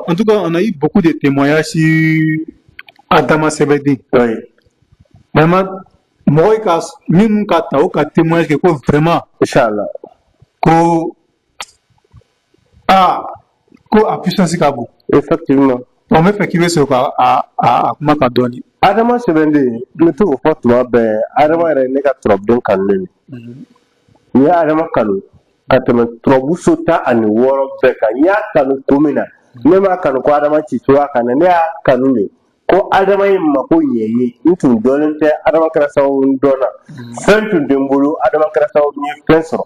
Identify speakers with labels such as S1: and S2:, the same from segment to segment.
S1: En tout cas, on a eu beaucoup de témoignages sur Adama Sɛbɛden. Vraiment, mɔgɔ ka minnu ka ta o ka témoignage kɛ ko vraiment
S2: Inchallah.
S1: ko aa ko a puissance ka bon.
S2: Effectivement.
S1: Donc, n bɛ fɛ k'i bɛ sɔrɔ ka a kuma kan dɔɔni.
S2: Adama sɛbɛnden, n bɛ to k'o fɔ tuma bɛɛ, Adama yɛrɛ ye ne ka turabuden kanunen de. N ye Adama kanu ka tɛmɛ turabu so 16 bɛɛ kan. N y'a kanu kun min na, ne m'a kanu ko Adama ci cogoya kan na, ne y'a kanu de ko Adama ye mako ɲɛ n ye. N tun dɔnnen tɛ, Adama kɛra sababu n dɔnna. Fɛn tun tɛ n bolo, Adama kɛra sababu n ye fɛn sɔrɔ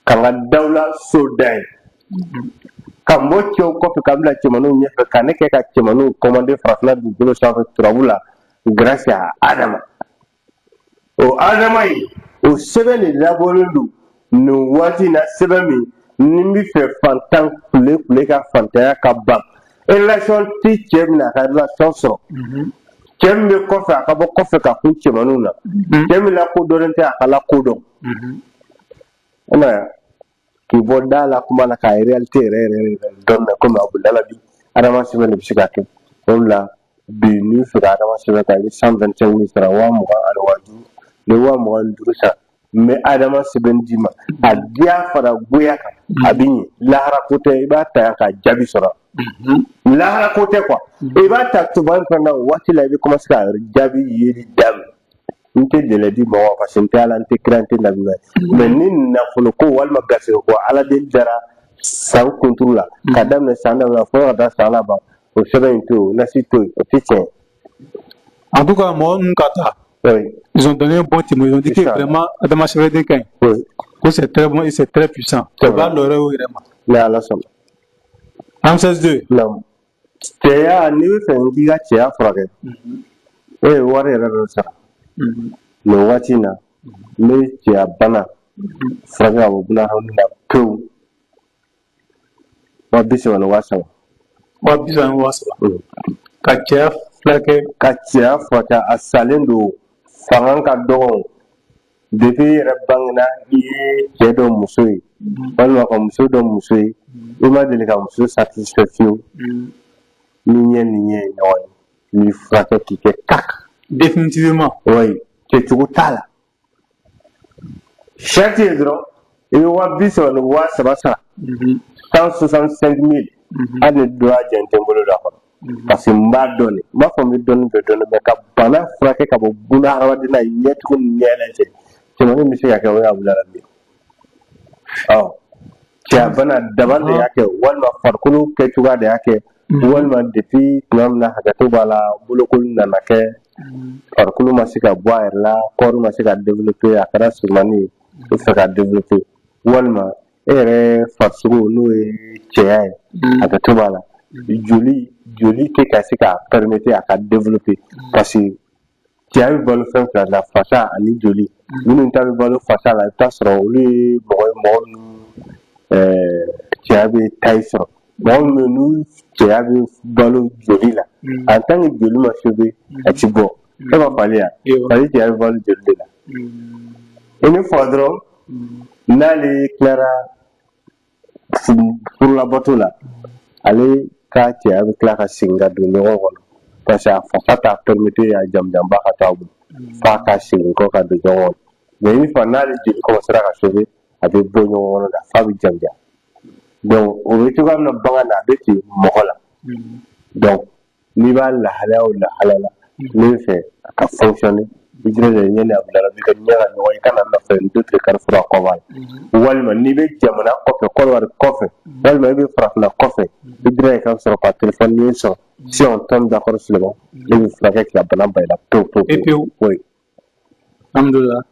S2: ka n ka dawula so da ye, ka n bɔ cɛw kɔfɛ ka n bila cɛmaninw ɲɛfɛ, ka ne kɛ ka cɛmaninw commander farafinna dugukolo sanfɛ turabu la grâce à Adama. O Adama in, o sɛbɛn de labɔlen don nin waati in na, sɛbɛn min ni n bɛ fɛ fantan kule kule ka fantanya ka ban. Relation tɛ cɛ min na, a ka relation sɔrɔ. Cɛ min bɛ kɔfɛ, a ka bɔ kɔfɛ ka kun cɛmaninw na. Cɛ min lakodɔnnen tɛ, a ka lakodɔn. I m'a ye, k'i bɔ da la kuma la k'a réalité yɛrɛ yɛrɛ yɛrɛ dɔn mɛ komi a bolila bi, Adama sɛbɛn de bɛ se ka kɛ. O de la bi, n'i bɛ fɛ ka Adama sɛbɛn ta, i bɛ 125 000 sara, 20,000. Ni 25,000 sara, n bɛ Adama sɛbɛn d'i ma, a diya fara goya kan, a bɛ ɲɛ. Lahara ko tɛ, i b'a ta yan ka jaabi sɔrɔ. Lahara ko tɛ quoi, i b'a ta tubabu fɛn na, o waati la i bɛ commencer ka jaabi yeli daminɛ. N tɛ délai di mɔgɔ ma parce que n tɛ Ala, n tɛ kira, n tɛ nabi ɲuman ye. Mais ni nafolo ko walima garisɛgɛ ko Ala deli dara san kunturu la, ka daminɛ san daminɛ fo ka taa san laban, o sɛbɛn in to yen, o nasi to yen, o tɛ tiɲɛ.
S1: En tout cas, mɔgɔ ninnu ka ta, ils ont donné un bon témoignage. Ils ont dit que
S2: Inchallah.
S1: vraiment Adama Sɛbɛden ka ɲi. Que c'est très bon et c'est très puissant.
S2: C'est
S1: O b'a
S2: vrai.
S1: lɔrɛ o yɛrɛ ma.
S2: Ni Ala sɔnna.
S1: Ramsès 2.
S2: Naamu. Cɛya, n'i bɛ fɛ n k'i ka cɛya furakɛ, e ye wari yɛrɛ dɔ sara nin waati in na, n bɛ cɛya bana furakɛ ka bɔ bunahadamaden na pewu, 30,000 ni 3000.
S1: 30,000 ni 3000. Ka cɛya furakɛ.
S2: Ka cɛya furakɛ, a salen don, fanga ka dɔgɔ. Depuis i yɛrɛ bangena, i ye cɛ dɔ muso ye walima ka muso dɔ muso ye, i ma deli ka muso satisfait fiyewu. Ni ɲɛ ni ɲɛ ye ɲɔgɔn ye, n b'i furakɛ k'i kɛ kak.
S1: Définitivement.
S2: Oui, kɛcogo t'a la. Sariti ye dɔrɔn, i bɛ 30,000 ni 3000 sara, 165 000. Hali ni dɔ y'a jɛ, n tɛ n bolo don a kɔnɔ parce que n b'a dɔn de. N b'a fɔ n bɛ dɔnni bɛɛ dɔn, mais ka bana furakɛ ka bɔ buna hadamaden na ɲɛtugu ni ɲɛ cɛ, cɛmanin bɛ se ka kɛ, o y'a bila la bi. Ɔ cɛya bana dabali de y'a kɛ, walima farikolo kɛcogoya de y'a kɛ, walima depuis tuma min na hakɛto b'a la, bolokoli nana kɛ, farikolo ma se ka bɔ a yɛrɛ la, corps ma se ka développer, a kɛra surumani ye, i bɛ fɛ ka développer, walima e yɛrɛ farisogo n'o ye cɛya ye, hakɛto b'a la, joli tɛ ka se k'a permettre a ka développer, parce que cɛya bɛ balo fɛn fila la, fasa ani joli. Minnu ta bɛ balo fasa la, i bɛ taa sɔrɔ olu ye mɔgɔ ye, mɔgɔ minnu cɛya bɛ taille sɔrɔ. Mɔgɔ minnu bɛ yen n'u cɛya bɛ balo joli la, en tant que joli ma sauver, a ti bɔ. E ma fali yan, fali cɛya bɛ balo joli de la. I ni fɔ dɔrɔn, n'ale tilara furulabato la, ale ka cɛya bɛ tila ka segin ka don ɲɔgɔn kɔnɔ, parce que a fasa t'a permettre a jamujanba ka to a bolo f'a ka segin kɔ ka don ɲɔgɔn kɔnɔ. Mais une fois n'ale joli commencera ka sauver, a bɛ bɔ ɲɔgɔn kɔnɔ la f'a bɛ jamuja. Donc o bɛ cogoya min na bagan na, a bɛ ten mɔgɔ la. Donc n'i b'a lahalaya o lahalaya la, ne bɛ fɛ a ka fonctionner, i jilaja ɲɛ ni a bila i ka ɲɛ ka ɲɔgɔn ye, i kana nɔfɛ n deux carrefour a kɔ b'a la, walima n'i bɛ jamana kɔfɛ, Kɔdiwari kɔfɛ, walima i bɛ farafinna kɔfɛ, i jilaja i ka sɔrɔ ka téléphone n'i sɔrɔ, si on tombe d'accord seulement, ne bɛ furakɛ k'i ka bana ban i la pewu pewu.
S1: Pewu.
S2: Oui.
S1: Alhamdulillah.